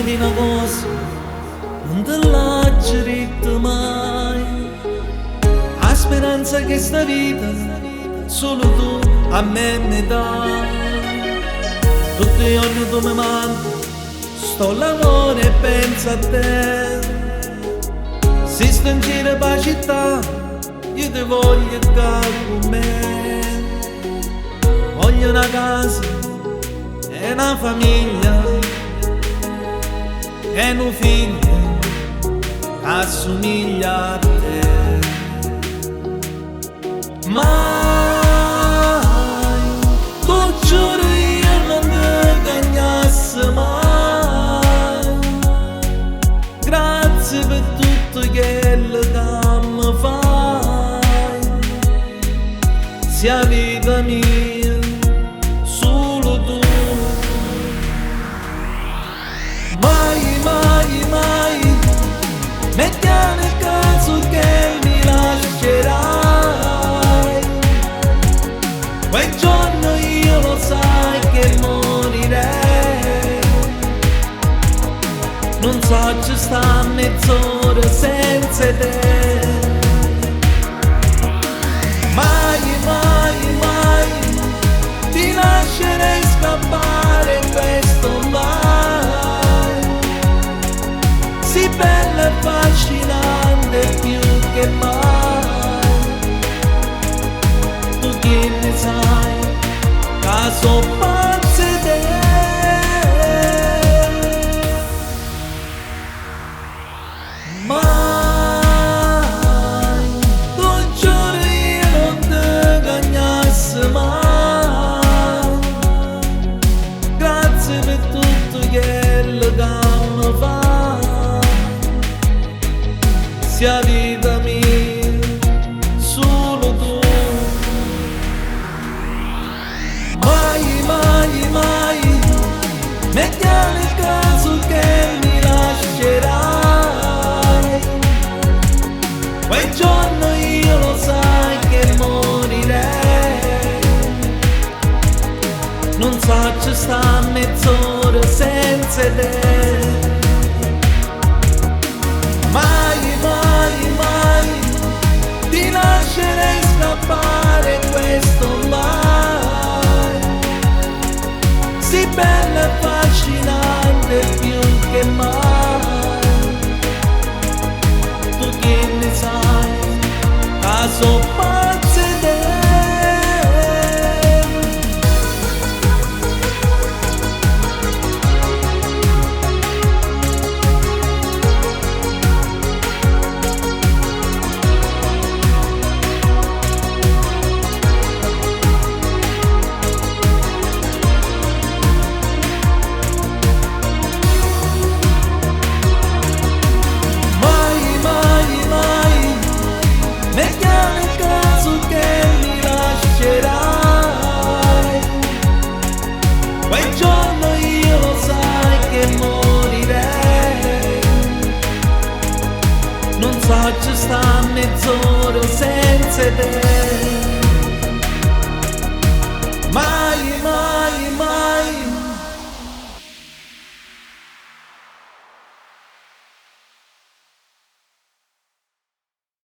voglio di' 'na cosa, nun te l'aggio ditto mai. 'A speranza 'e chesta vita solo tu a me me dai. Tutt' 'e juorne tu me manchi, sto a lavoro e penso a te. Si sto in giro p' 'a città, io te voglio ccà cu me. Voglio 'na casa e 'na famiglia e nu figlio c'assumiglia a te. Mai, t'o giuro io nun te cagnasse mai. Grazie pe tutto chello ca me fai. Si 'a vita mia, solo tu. Mai, mai, mai, metti caso che mi lascerai. Quel giorno io lo sai che morirei. Nun saccio sta mezz'ora senza te. Mai, mai, mai ti lascerei scappare questo mai. Sei bella e affascinante più che mai. Tu che ne sai ca so' pazz 'e te. Mai, t'o giuro io nun te cagnasse mai. Grazie per tutto quello che mi fai. Si 'a vita mia, solo tu. Mai, mai, mai, metti caso che mi lascerai. Quel giorno io lo sai che morirei. Nun saccio sta mezz'ora senza te. Mai, mai, mai ti lascerei scappare questo mai. Sei bella e affascinante più che mai. Tu che ne sai ca so' pazz 'e te. Mai, mai, mai, metti caso che mi lascerai. Quel giorno io lo sai che morirei. Nun saccio sta mezz'ora senza te.